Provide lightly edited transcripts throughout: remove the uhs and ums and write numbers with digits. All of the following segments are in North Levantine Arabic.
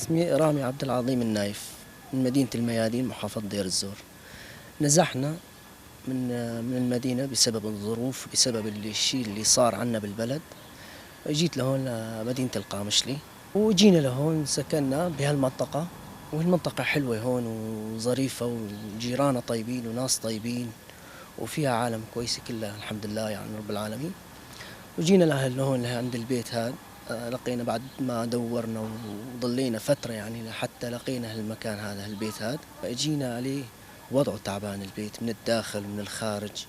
اسمي رامي عبد العظيم النايف من مدينة الميادين محافظة دير الزور. نزحنا من المدينة بسبب الظروف، بسبب الشيء اللي صار عنا بالبلد. جيت لهون لمدينة القامشلي وجينا لهون سكننا بهالمنطقة، والمنطقة حلوة هون وظريفة وجيرانها طيبين وناس طيبين وفيها عالم كويسة كلها الحمد لله يعني رب العالمين. وجينا لهون عند البيت هذا، لقينا بعد ما دورنا وضلينا فترة يعني لحتى لقينا هالمكان هذا، هالبيت هذا. جينا عليه وضعه تعبان البيت من الداخل ومن الخارج.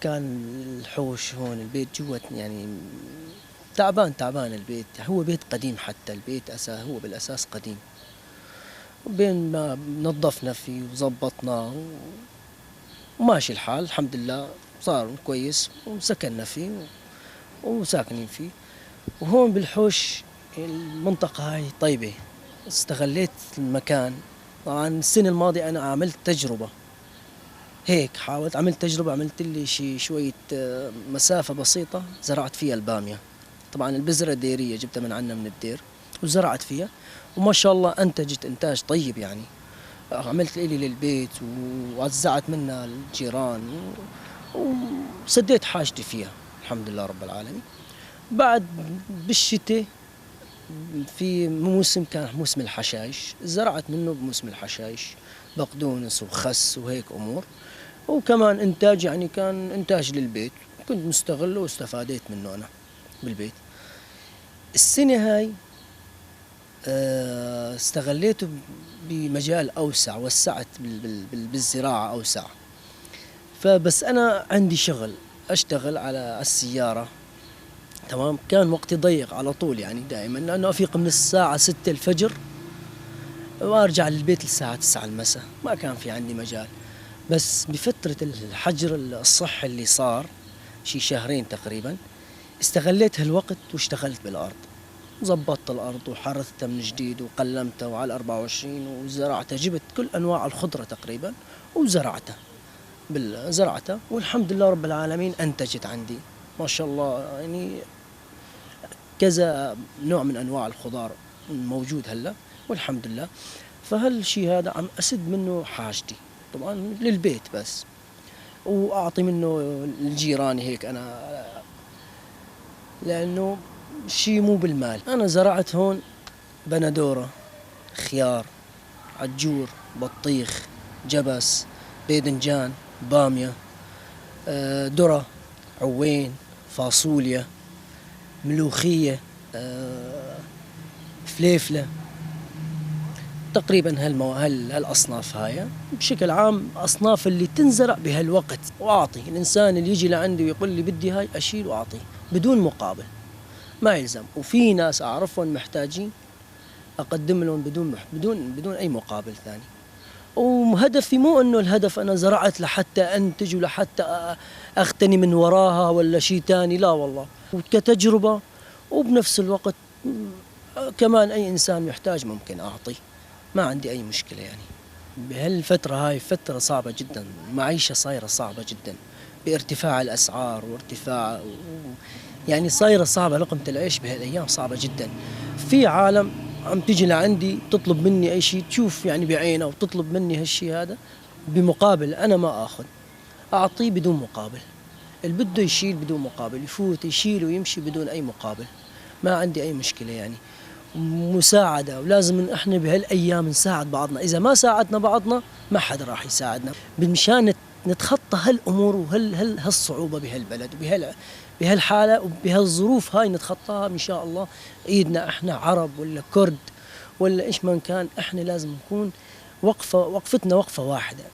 كان الحوش هون البيت جوا يعني تعبان البيت، هو بيت قديم، حتى البيت هو بالأساس قديم. وبين ما نظفنا فيه وزبطناه وماشي الحال الحمد لله، صار كويس وسكننا فيه وساكنين فيه. وهون بالحوش المنطقة هاي طيبة، استغليت المكان. طبعا السنة الماضية أنا عملت تجربة هيك، حاولت عملت تجربة، عملت لي شي شوية مسافة بسيطة زرعت فيها البامية. طبعا البذرة الديرية جبتها من عنا من الدير وزرعت فيها، وما شاء الله أنتجت إنتاج طيب يعني. عملت إلي للبيت ووزعت منها الجيران وسديت حاجتي فيها الحمد لله رب العالمين. بعد بالشتاء في موسم كان موسم الحشائش، زرعت منه بموسم الحشائش بقدونس وخس وهيك أمور، وكمان إنتاج يعني كان إنتاج للبيت، كنت مستغله واستفاديت منه أنا بالبيت. السنة هاي استغليته بمجال أوسع، وسعت بالزراعة أوسع. فبس أنا عندي شغل، أشتغل على السيارة تمام. كان وقتي ضيق على طول يعني دائما، لأنه أفيق من الساعة 6 الفجر وأرجع للبيت الساعة 9 المساء، ما كان في عندي مجال. بس بفترة الحجر الصحي اللي صار شي شهرين تقريبا، استغليت هالوقت واشتغلت بالأرض، زبطت الأرض وحرثتها من جديد وقلمتها وعلى 24 وزرعتها، جبت كل أنواع الخضرة تقريبا وزرعتها زرعتها، والحمد لله رب العالمين أنتجت عندي ما شاء الله يعني كذا نوع من أنواع الخضار موجود هلا والحمد لله. فهالشي هذا عم أسد منه حاجتي طبعا للبيت بس، وأعطي منه الجيران هيك أنا، لأنه شيء مو بالمال. أنا زرعت هون بندورة، خيار، عجور، بطيخ، جبس، باذنجان، بامية، ذرة، عوين، فاصوليا، ملوخية، فليفلة، تقريبا هالأصناف هاي بشكل عام، أصناف اللي تنزرع بهالوقت. وأعطي الإنسان اللي يجي لعندي ويقول لي بدي هاي أشيل وأعطيه بدون مقابل، ما يلزم. وفي ناس أعرفهم محتاجين أقدم لهم بدون أي مقابل ثاني. وهدفي مو إنه الهدف أنا زرعت لحتى أنتج ولحتى أغتني من وراها ولا شيء ثاني، لا والله، كتجربة. وبنفس الوقت كمان أي إنسان محتاج ممكن أعطيه، ما عندي أي مشكلة يعني. بهالفترة هاي فترة صعبة جدا، معيشة صايرة صعبة جدا بارتفاع الأسعار وارتفاع يعني صايرة صعبة، لقمة العيش بهالأيام صعبة جدا. في عالم عم تيجي لعندي تطلب مني أي شيء، تشوف يعني بعينها وتطلب مني هالشيء هذا بمقابل، أنا ما آخذ، أعطيه بدون مقابل. اللي بده يشيل بدون مقابل، يفوت يشيل ويمشي بدون أي مقابل، ما عندي أي مشكلة يعني. مساعدة، ولازم احنا بهالأيام نساعد بعضنا، إذا ما ساعدنا بعضنا ما حد راح يساعدنا، مشان نتخطى هالأمور وهالصعوبة بهالبلد بهالحالة وبهالظروف هاي نتخطاها إن شاء الله. إيدنا إحنا عرب ولا كرد ولا إيش ما كان، إحنا لازم نكون وقفتنا وقفة واحدة.